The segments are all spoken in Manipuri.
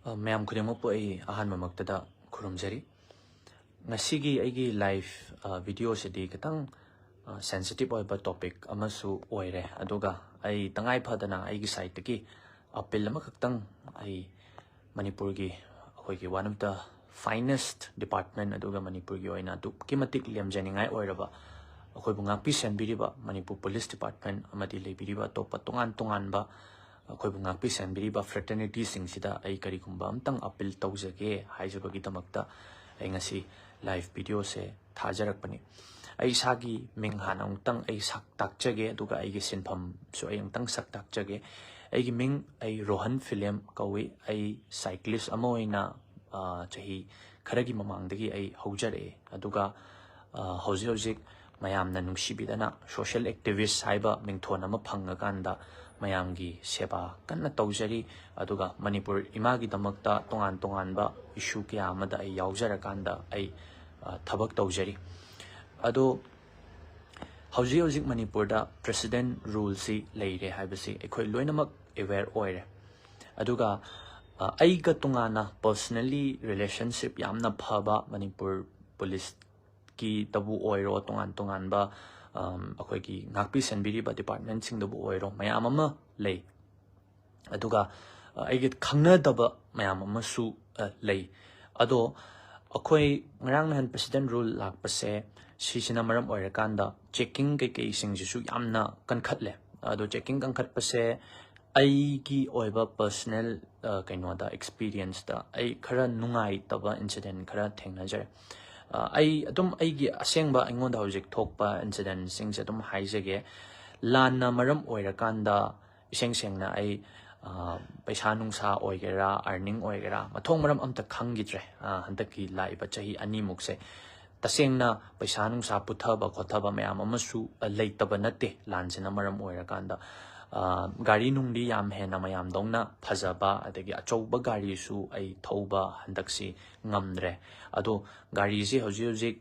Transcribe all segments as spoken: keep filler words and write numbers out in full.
ꯑ, ꯃꯌꯥꯝ ꯈꯨꯗꯤꯡꯃꯛꯄꯨ ꯑꯩ ꯑꯍꯥꯟꯕꯃꯛꯇꯗ ꯈꯨꯔꯨꯝꯖꯔꯤ꯫ ꯉꯁꯤꯒꯤ ꯑꯩꯒꯤ ꯂꯥꯏꯚ, ꯑ, ꯚꯤꯗꯤꯑꯣꯁꯤꯗꯤ ꯈꯤꯇꯪ, ꯑ, ꯁꯦꯟꯁꯤꯇꯤꯚ ꯑꯣꯏꯕ ꯇꯣꯄꯤꯛ ꯑꯃꯁꯨ ꯑꯣꯏꯔꯦ꯫ ꯑꯗꯨꯒ ꯑꯩ ꯇꯉꯥꯏ ꯐꯗꯅ ꯑꯩꯒꯤ ꯁꯥꯏꯠꯇꯒꯤ ꯑꯄꯤꯜ ꯑꯃꯈꯛꯇꯪ ꯑꯩ ꯃꯅꯤꯄꯨꯔꯒꯤ ꯑꯩꯈꯣꯏꯒꯤ one of the finest department, ꯑꯗꯨꯒ ꯃꯅꯤꯄꯨꯔꯒꯤ ꯑꯣꯏꯅ ꯑꯗꯨꯛꯀꯤ ꯃꯇꯤꯛ ꯂꯦꯝꯖꯅꯤꯡꯉꯥꯏ ꯑꯣꯏꯔꯕ, ꯑꯩꯈꯣꯏꯕꯨ ꯉꯥꯛꯄꯤ ꯁꯦꯟꯕꯤꯔꯤꯕ ꯃꯅꯤꯄꯨꯔ ꯄꯨꯂꯤꯁ ꯗꯤꯄꯥꯔꯠꯃꯦꯟ ꯑꯃꯗꯤ ꯂꯩꯕꯤꯔꯤꯕ ꯑꯇꯣꯞꯄ ꯇꯣꯉꯥꯟ ꯇꯣꯉꯥꯟꯕ ꯑꯩꯈꯣꯏꯕꯨ ꯉꯥꯛꯄꯤ ꯁꯦꯟꯕꯤꯔꯤꯕ ꯐ꯭ꯔꯦꯇꯔꯅꯤꯇꯤꯁꯤꯡꯁꯤꯗ ꯑꯩ ꯀꯔꯤꯒꯨꯝꯕ ꯑꯝꯇꯪ ꯑꯄꯤꯜ ꯇꯧꯖꯒꯦ ꯍꯥꯏꯖꯕꯒꯤꯗꯃꯛꯇ ꯑꯩ ꯉꯁꯤ ꯂꯥꯏꯚ ꯚꯤꯗꯤꯑꯣꯁꯦ ꯊꯥꯖꯔꯛꯄꯅꯤ꯫ ꯑꯩ ꯏꯁꯥꯒꯤ ꯃꯤꯡ ꯍꯥꯟꯅ ꯑꯃꯨꯛꯇꯪ ꯑꯩ ꯁꯛ ꯇꯥꯛꯆꯒꯦ, ꯑꯗꯨꯒ ꯑꯩꯒꯤ ꯁꯤꯟꯐꯝꯁꯨ ꯑꯩ ꯑꯃꯨꯛꯇꯪ ꯁꯛ ꯇꯥꯛꯆꯒꯦ꯫ ꯑꯩꯒꯤ ꯃꯤꯡ ꯑꯩ ꯔꯣꯍꯟ ꯐꯤꯂꯦꯝ ꯀꯧꯏ꯫ ꯑꯩ ꯁꯥꯏꯀ꯭ꯂꯤꯁ ꯑꯃ ꯑꯣꯏꯅ, ꯑ, ꯆꯍꯤ ꯈꯔꯒꯤ ꯃꯃꯥꯡꯗꯒꯤ ꯑꯩ ꯍꯧꯖꯔꯛꯑꯦ꯫ ꯑꯗꯨꯒ, ꯑ, ꯍꯧꯖꯤꯛ ꯍꯧꯖꯤꯛ ꯃꯌꯥꯝꯅ ꯅꯨꯡꯁꯤꯕꯤꯗꯅ ꯁꯣꯁꯤꯌꯦꯜ ꯑꯦꯛꯇꯤꯚꯤꯁ ꯍꯥꯏꯕ ꯃꯤꯡꯊꯣꯟ ꯑꯃ ꯐꯪꯉꯀꯥꯟꯗ ꯃꯌꯥꯝꯒꯤ ꯁꯦꯕꯥ ꯀꯟꯅ ꯇꯧꯖꯔꯤ꯫ ꯑꯗꯨꯒ ꯃꯅꯤꯄꯨꯔ ꯏꯃꯥꯒꯤꯗꯃꯛꯇ ꯇꯣꯉꯥꯟ ꯇꯣꯉꯥꯟꯕ ꯏꯁꯨ ꯀꯌꯥ ꯑꯃꯗ ꯑꯩ ꯌꯥꯎꯖꯔꯀꯥꯟꯗ ꯑꯩ, ꯑ, ꯊꯕꯛ ꯇꯧꯖꯔꯤ꯫ ꯑꯗꯣ ꯍꯧꯖꯤꯛ ꯍꯧꯖꯤꯛ ꯃꯅꯤꯄꯨꯔꯗ ꯄ꯭ꯔꯦꯁꯤꯗꯦꯟ ꯔꯨꯜꯁꯤ ꯂꯩꯔꯦ ꯍꯥꯏꯕꯁꯤ ꯑꯩꯈꯣꯏ ꯂꯣꯏꯅꯃꯛ ꯑꯦꯋꯦꯌꯔ ꯑꯣꯏꯔꯦ꯫ ꯑꯗꯨꯒ, ꯑ, ꯑꯩꯒ ꯇꯣꯉꯥꯟꯅ ꯄꯔꯁꯅꯦꯜꯂꯤ ꯔꯤꯂꯦꯁꯟꯁꯤꯞ ꯌꯥꯝꯅ ꯐꯕ ꯃꯅꯤꯄꯨꯔ ꯄꯨꯂꯤꯁꯀꯤꯗꯕꯨ ꯑꯣꯏꯔꯣ, ꯇꯣꯉꯥꯟ ꯇꯣꯉꯥꯟꯕ, ꯑꯝ, ꯑꯩꯈꯣꯏꯒꯤ ꯉꯥꯛꯄꯤ ꯁꯦꯟꯕꯤꯔꯤꯕ ꯗꯤꯄꯥꯔꯠꯃꯦꯟꯁꯤꯡꯗꯕꯨ ꯑꯣꯏꯔꯣ, ꯃꯌꯥꯝ ꯑꯃ ꯂꯩ꯫ ꯑꯗꯨꯒ, ꯑ, ꯑꯩꯒꯤ ꯈꯪꯅꯗꯕ ꯃꯌꯥꯝ ꯑꯃꯁꯨ, ꯑ, ꯂꯩ꯫ ꯑꯗꯣ ꯑꯩꯈꯣꯏ ꯉꯔꯥꯡ ꯅꯍꯥꯟ ꯄ꯭ꯔꯦꯁꯤꯗꯦꯟ ꯔꯨꯜ ꯂꯥꯛꯄꯁꯦ, ꯁꯤꯁꯤꯅ ꯃꯔꯝ ꯑꯣꯏꯔꯀꯥꯟꯗ ꯆꯦꯛꯀꯤꯡ ꯀꯩꯀꯩꯁꯤꯡꯁꯤꯁꯨ ꯌꯥꯝꯅ ꯀꯟꯈꯠꯂꯦ꯫ ꯑꯗꯣ ꯆꯦꯛꯀꯤꯡ ꯀꯟꯈꯠꯄꯁꯦ ꯑꯩꯒꯤ ꯑꯣꯏꯕ ꯄꯔꯁꯅꯦꯜ, ꯑ, ꯀꯩꯅꯣꯗ, ꯑꯦꯛꯁꯄꯤꯔꯤꯌꯦꯟꯁꯇ ꯑꯩ ꯈꯔ ꯅꯨꯡꯉꯥꯏꯇꯕ ꯏꯟꯁꯤꯗꯦꯟ ꯈꯔ ꯊꯦꯡꯅꯖꯔꯦ꯫ ꯑ, ꯑꯩ ꯑꯗꯨꯝ ꯑꯩꯒꯤ ꯑꯁꯦꯡꯕ ꯑꯩꯉꯣꯟꯗ ꯍꯧꯖꯤꯛ ꯊꯣꯛꯄ ꯏꯟꯁꯤꯗꯦꯟꯁꯤꯡꯁꯦ ꯑꯗꯨꯝ ꯍꯥꯏꯖꯒꯦ꯫ ꯂꯥꯟꯅ ꯃꯔꯝ ꯑꯣꯏꯔꯀꯥꯟꯗ ꯏꯁꯦꯡ ꯁꯦꯡꯅ ꯑꯩ, ꯑ, ꯄꯩꯁꯥ ꯅꯨꯡꯁꯥ ꯑꯣꯏꯒꯦꯔꯥ, ꯑꯥꯔꯅꯤꯡ ꯑꯣꯏꯒꯦꯔꯥ, ꯃꯊꯣꯡ ꯃꯔꯝ ꯑꯝꯇ ꯈꯪꯈꯤꯗ꯭ꯔꯦ, ꯑ, ꯍꯟꯗꯛꯀꯤ ꯂꯥꯛꯏꯕ ꯆꯍꯤ ꯑꯅꯤꯃꯨꯛꯁꯦ꯫ ꯇꯁꯦꯡꯅ ꯄꯩꯁꯥ ꯅꯨꯡꯁꯥ ꯄꯨꯊꯕ ꯈꯣꯠꯊꯕ ꯃꯌꯥꯝ ꯑꯃꯁꯨ, ꯑ, ꯂꯩꯇꯕ ꯅꯠꯇꯦ ꯂꯥꯟꯁꯤꯅ ꯃꯔꯝ ꯑꯣꯏꯔꯀꯥꯟꯗ꯫ ꯑ, ꯒꯥꯔꯤ ꯅꯨꯡꯗꯤ ꯌꯥꯝ ꯍꯦꯟꯅ ꯃꯌꯥꯝꯗꯧꯅ ꯐꯖꯕ, ꯑꯗꯒꯤ ꯑꯆꯧꯕ ꯒꯥꯔꯤꯁꯨ ꯑꯩ ꯊꯧꯕ ꯍꯟꯗꯛꯁꯤ ꯉꯝꯗ꯭ꯔꯦ꯫ ꯑꯗꯣ ꯒꯥꯔꯤꯁꯤ ꯍꯧꯖꯤꯛ ꯍꯧꯖꯤꯛ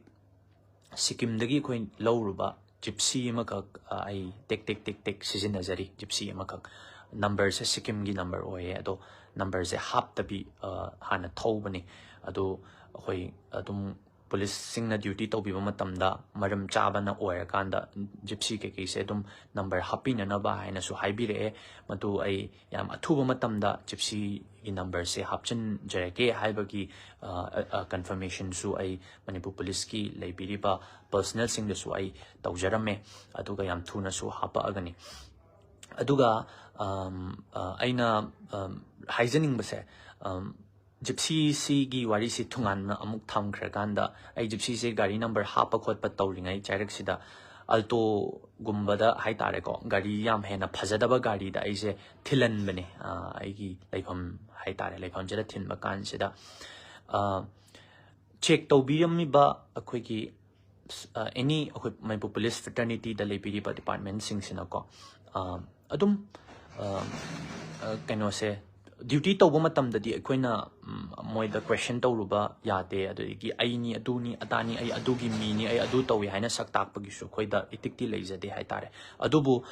ꯁꯤꯀꯤꯝꯗꯒꯤ ꯑꯩꯈꯣꯏ ꯂꯧꯔꯨꯕ ꯖꯤꯞꯁꯤ ꯑꯃꯈꯛ, ꯑ, ꯑꯩ ꯇꯦꯛ ꯇꯦꯛ ꯇꯦꯛ ꯇꯦꯛ ꯁꯤꯖꯤꯟꯅꯖꯔꯤ, ꯖꯤꯞꯁꯤ ꯑꯃꯈꯛ꯫ ꯅꯝꯕꯔꯁꯦ ꯁꯤꯛꯀꯤꯝꯒꯤ ꯅꯝꯕꯔ ꯑꯣꯏꯌꯦ, ꯑꯗꯣ ꯅꯝꯕꯔꯁꯦ ꯍꯥꯞꯇꯕꯤ ꯑ, ꯍꯥꯟꯅ ꯊꯧꯕꯅꯤ꯫ ꯑꯗꯣ ꯑꯩꯈꯣꯏ ꯑꯗꯨꯝ ꯄꯨꯂꯤꯁꯁꯤꯡꯅ ꯗ꯭ꯌꯨꯇꯤ ꯇꯧꯕꯤꯕ ꯃꯇꯝꯗ ꯃꯔꯝ ꯆꯥꯕꯅ ꯑꯣꯏꯔꯀꯥꯟꯗ ꯖꯤꯞꯁꯤ ꯀꯩꯀꯩꯁꯦ ꯑꯗꯨꯝ ꯅꯝꯕꯔ ꯍꯥꯞꯄꯤꯅꯅꯕ ꯍꯥꯏꯅꯁꯨ ꯍꯥꯏꯕꯤꯔꯛꯑꯦ꯫ ꯃꯗꯨ ꯑꯩ ꯌꯥꯝ ꯑꯊꯨꯕ ꯃꯇꯝꯗ ꯖꯤꯞꯁꯤꯒꯤ ꯅꯝꯕꯔꯁꯦ ꯍꯥꯞꯆꯤꯟꯖꯔꯒꯦ ꯍꯥꯏꯕꯒꯤ ꯀꯟꯐꯔꯃꯦꯁꯟꯁꯨ ꯑꯩ ꯃꯅꯤꯄꯨꯔ ꯄꯨꯂꯤꯁꯀꯤ ꯂꯩꯕꯤꯔꯤꯕ ꯄꯔꯁꯅꯦꯜꯁꯤꯡꯗꯁꯨ ꯑꯩ ꯇꯧꯖꯔꯝꯃꯦ, ꯑꯗꯨꯒ ꯌꯥꯝ ꯊꯨꯅꯁꯨ ꯍꯥꯞꯄꯛꯑꯒꯅꯤ꯫ ꯑꯗꯨꯒ ꯑꯝ, ꯑ, ꯑꯩꯅ ꯑꯝ, ꯍꯥꯏꯖꯅꯤꯡꯕꯁꯦ, ꯑꯝ, ꯖꯤꯞꯁꯤꯁꯤꯒꯤ ꯋꯥꯔꯤꯁꯤ ꯊꯨꯡꯉꯥꯟꯅ ꯑꯃꯨꯛ ꯊꯝꯈ꯭ꯔꯀꯥꯟꯗ, ꯑꯩ ꯖꯤꯞꯁꯤꯁꯦ ꯒꯥꯔꯤ ꯅꯝꯕꯔ ꯍꯥꯞꯄ ꯈꯣꯠꯄ ꯇꯧꯔꯤꯉꯩ ꯆꯩꯔꯛꯁꯤꯗ ꯑꯜꯇꯣꯒꯨꯝꯕꯗ ꯍꯥꯏꯇꯥꯔꯦꯀꯣ, ꯒꯥꯔꯤ ꯌꯥꯝ ꯍꯦꯟꯅ ꯐꯖꯗꯕ ꯒꯥꯔꯤꯗ ꯑꯩꯁꯦ ꯊꯤꯜꯍꯟꯕꯅꯦ꯫ ꯑ, ꯑꯩꯒꯤ ꯂꯩꯐꯝ ꯍꯥꯏꯇꯥꯔꯦ, ꯂꯩꯐꯝꯁꯤꯗ ꯊꯤꯟꯕ ꯀꯥꯟꯁꯤꯗ ꯆꯦꯛ ꯇꯧꯕꯤꯔꯝꯃꯤꯕ ꯑꯩꯈꯣꯏꯒꯤ ꯑꯦꯅꯤ ꯑꯩꯈꯣꯏ ꯃꯅꯤꯄꯨꯔ ꯄꯨꯂꯤꯁ ꯐ꯭ꯔꯦꯇꯔꯅꯤꯇꯤꯗ ꯂꯩꯕꯤꯔꯤꯕ ꯗꯤꯄꯥꯔꯠꯃꯦꯟꯁꯤꯡꯁꯤꯅꯀꯣ, ꯑ, ꯑꯗꯨꯝ ꯑ, ꯑ, ꯀꯩꯅꯣꯁꯦ, ꯗ꯭ꯌꯨꯇꯤ ꯇꯧꯕ ꯃꯇꯝꯗꯗꯤ ꯑꯩꯈꯣꯏꯅ ꯎꯝ, ꯃꯣꯏꯗ ꯀ꯭ꯋꯦꯁꯟ ꯇꯧꯔꯨꯕ ꯌꯥꯗꯦ꯫ ꯑꯗꯨꯗꯒꯤ ꯑꯩꯅꯤ, ꯑꯗꯨꯅꯤ, ꯑꯗꯥꯅꯤ, ꯑꯩ ꯑꯗꯨꯒꯤ ꯃꯤꯅꯤ, ꯑꯩ ꯑꯗꯨ ꯇꯧꯏ ꯍꯥꯏꯅ ꯁꯛ ꯇꯥꯛꯄꯒꯤꯁꯨ ꯑꯩꯈꯣꯏꯗ ꯏꯇꯤꯛꯇꯤ ꯂꯩꯖꯗꯦ ꯍꯥꯏꯇꯥꯔꯦ꯫ ꯑꯗꯨꯕꯨ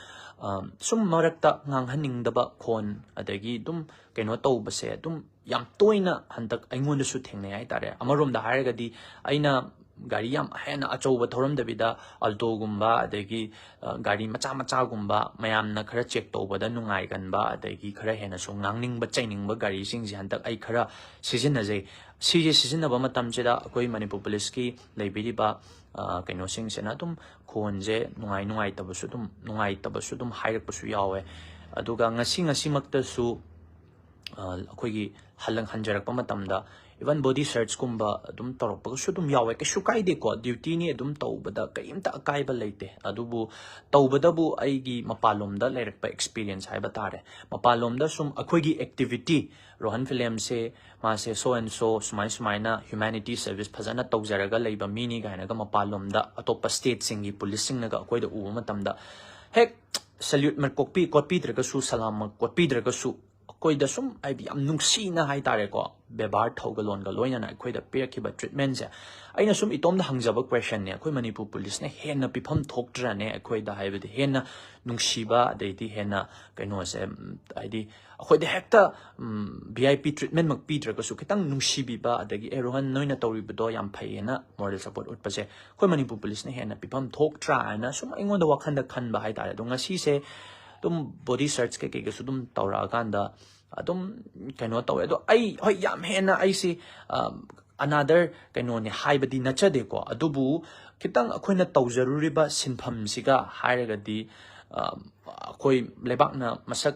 ꯑ, ꯁꯨꯝ ꯃꯔꯛꯇ ꯉꯥꯡꯍꯟꯅꯤꯡꯗꯕ ꯈꯣꯟ, ꯑꯗꯒꯤ ꯑꯗꯨꯝ ꯀꯩꯅꯣ ꯇꯧꯕꯁꯦ ꯑꯗꯨꯝ ꯌꯥꯝ ꯇꯣꯏꯅ ꯍꯟꯗꯛ ꯑꯩꯉꯣꯟꯗꯁꯨ ꯊꯦꯡꯅꯩ ꯍꯥꯏꯇꯥꯔꯦ꯫ ꯑꯃꯔꯣꯝꯗ ꯍꯥꯏꯔꯒꯗꯤ ꯑꯩꯅ ꯒꯥꯔꯤ ꯌꯥꯝ ꯍꯦꯟꯅ ꯑꯆꯧꯕ ꯊꯧꯔꯝꯗꯕꯤꯗ ꯑꯜꯇꯣꯒꯨꯝꯕ, ꯑꯗꯒꯤ ꯑ, ꯒꯥꯔꯤ ꯃꯆꯥ ꯃꯆꯥꯒꯨꯝꯕ, ꯃꯌꯥꯝꯅ ꯈꯔ ꯆꯦꯛ ꯇꯧꯕꯗ ꯅꯨꯡꯉꯥꯏꯒꯟꯕ, ꯑꯗꯒꯤ ꯈꯔ ꯍꯦꯟꯅꯁꯨ ꯉꯥꯡꯅꯤꯡꯕ ꯆꯩꯅꯤꯡꯕ ꯒꯥꯔꯤꯁꯤꯡꯁꯦ ꯍꯟꯗꯛ ꯑꯩ ꯈꯔ ꯁꯤꯖꯤꯟꯅꯖꯩ꯫ ꯁꯤꯁꯦ ꯁꯤꯖꯤꯟꯅꯕ ꯃꯇꯝꯁꯤꯗ ꯑꯩꯈꯣꯏ ꯃꯅꯤꯄꯨꯔ ꯄꯨꯂꯤꯁꯀꯤ ꯂꯩꯕꯤꯔꯤꯕ ꯑ, ꯀꯩꯅꯣꯁꯤꯡꯁꯤꯅ ꯑꯗꯨꯝ ꯈꯣꯟꯁꯦ ꯅꯨꯡꯉꯥꯏ ꯅꯨꯡꯉꯥꯏꯇꯕꯁꯨ ꯑꯗꯨꯝ ꯅꯨꯡꯉꯥꯏꯇꯕꯁꯨ ꯑꯗꯨꯝ ꯍꯥꯏꯔꯛꯄꯁꯨ ꯌꯥꯎꯋꯦ꯫ ꯑꯗꯨꯒ ꯉꯁꯤ ꯉꯁꯤꯃꯛꯇꯁꯨ ꯑ, ꯑꯩꯈꯣꯏꯒꯤ ꯍꯜꯂꯛ ꯍꯟꯖꯔꯛꯄ ꯃꯇꯝꯗ even body searchꯀꯨꯝꯕ ꯑꯗꯨꯝ ꯇꯧꯔꯛꯄꯒꯁꯨ ꯑꯗꯨꯝ ꯌꯥꯎꯋꯦ꯫ ꯀꯩꯁꯨ ꯀꯥꯏꯗꯦꯀꯣ, ꯗ꯭ꯌꯨꯇꯤꯅꯤ, ꯑꯗꯨꯝ ꯇꯧꯕꯗ ꯀꯔꯤꯝꯇ ꯑꯀꯥꯏꯕ ꯂꯩꯇꯦ꯫ ꯑꯗꯨꯕꯨ ꯇꯧꯕꯗꯕꯨ ꯑꯩꯒꯤ ꯃꯄꯥꯟꯂꯣꯝꯗ ꯂꯩꯔꯛꯄ ꯑꯦꯛꯁꯄꯤꯔꯤꯌꯦꯟꯁ ꯍꯥꯏꯕ ꯇꯥꯔꯦ, ꯃꯄꯥꯟꯂꯣꯝꯗ ꯁꯨꯝ ꯑꯩꯈꯣꯏꯒꯤ ꯑꯦꯛꯇꯤꯚꯤꯇꯤ, ꯔꯣꯍꯟ ꯐꯤꯂꯝꯁꯦ ꯃꯥꯁꯦ so and so ꯁꯨꯃꯥꯏ ꯁꯨꯃꯥꯏꯅ humanity service ꯐꯖꯅ ꯇꯧꯖꯔꯒ ꯂꯩꯕ ꯃꯤꯅꯤ ꯀꯥꯏꯅꯒ ꯃꯄꯥꯟꯂꯣꯝꯗ ꯑꯇꯣꯞꯄ ꯁ꯭ꯇꯦꯠꯁꯤꯡꯒꯤ ꯄꯨꯂꯤꯁꯁꯤꯡꯅꯒ ꯑꯩꯈꯣꯏꯗ ꯎꯕ ꯃꯇꯝꯗ ꯍꯦꯛ ꯁꯦꯜꯌꯨꯠꯃꯛ ꯀꯣꯠꯄꯤ ꯀꯣꯠꯄꯤꯗ꯭ꯔꯒꯁꯨ, ꯁꯂꯥꯝꯃꯛ ꯀꯣꯠꯄꯤꯗ꯭ꯔꯒꯁꯨ, ꯑꯩꯈꯣꯏꯗ ꯁꯨꯝ ꯍꯥꯏꯗꯤ ꯌꯥꯝ ꯅꯨꯡꯁꯤꯅ ꯍꯥꯏꯇꯥꯔꯦꯀꯣ, ꯕꯦꯕꯥꯔ ꯊꯧꯒꯜꯂꯣꯟꯒ ꯂꯣꯏꯅꯅ ꯑꯩꯈꯣꯏꯗ ꯄꯤꯔꯛꯈꯤꯕ treatmentꯁꯦ, ꯑꯩꯅ ꯁꯨꯝ ꯏꯇꯣꯝꯗ ꯍꯪꯖꯕ questionꯅꯦ, ꯑꯩꯈꯣꯏ ꯃꯅꯤꯄꯨꯔ policeꯅ ꯍꯦꯟꯅ ꯄꯤꯐꯝ ꯊꯣꯛꯇ꯭ꯔꯅꯦ ꯑꯩꯈꯣꯏꯗ? ꯍꯥꯏꯕꯗꯤ ꯍꯦꯟꯅ ꯅꯨꯡꯁꯤꯕ, ꯑꯗꯩꯗꯤ ꯍꯦꯟꯅ ꯀꯩꯅꯣꯁꯦ, ꯎꯝ, ꯍꯥꯏꯗꯤ ꯑꯩꯈꯣꯏꯗ ꯍꯦꯛꯇ, ꯎꯝ, V I P treatmentꯃꯛ ꯄꯤꯗ꯭ꯔꯒꯁꯨ ꯈꯤꯇꯪ ꯅꯨꯡꯁꯤꯕꯤꯕ, ꯑꯗꯒꯤ "ꯑꯦ ꯔꯣꯍꯟ, ꯅꯣꯏꯅ ꯇꯧꯔꯤꯕꯗꯣ ꯌꯥꯝ ꯐꯩꯌꯦꯅ" moral support ꯎꯠꯄꯁꯦ ꯑꯩꯈꯣꯏ ꯃꯅꯤꯄꯨꯔ policeꯅ ꯍꯦꯟꯅ ꯄꯤꯐꯝ ꯊꯣꯛꯇ꯭ꯔꯥ ꯍꯥꯏꯅ ꯁꯨꯝ ꯑꯩꯉꯣꯟꯗ ꯋꯥꯈꯜꯗ ꯈꯟꯕ ꯍꯥꯏꯇꯥꯔꯦ꯫ ꯑꯗꯣ ꯉꯁꯤꯁꯦ ꯑꯗꯨꯝ body search ꯀꯩꯀꯩꯒꯁꯨ ꯑꯗꯨꯝ ꯇꯧꯔꯛꯑꯀꯥꯟꯗ ꯑꯗꯨꯝ ꯀꯩꯅꯣ ꯇꯧꯋꯦ꯫ ꯑꯗꯣ ꯑꯩ, ꯍꯣꯏ, ꯌꯥꯝ ꯍꯦꯟꯅ ꯑꯩꯁꯤ, ꯑ, another ꯀꯩꯅꯣꯅꯦ ꯍꯥꯏꯕꯗꯤ ꯅꯠꯆꯗꯦꯀꯣ, ꯑꯗꯨꯕꯨ ꯈꯤꯇꯪ ꯑꯩꯈꯣꯏꯅ ꯇꯧꯖꯔꯨꯔꯤꯕ ꯁꯤꯟꯐꯝꯁꯤꯒ ꯍꯥꯏꯔꯒꯗꯤ, ꯑ, ꯑꯩꯈꯣꯏ ꯂꯩꯕꯥꯛꯅ ꯃꯁꯛ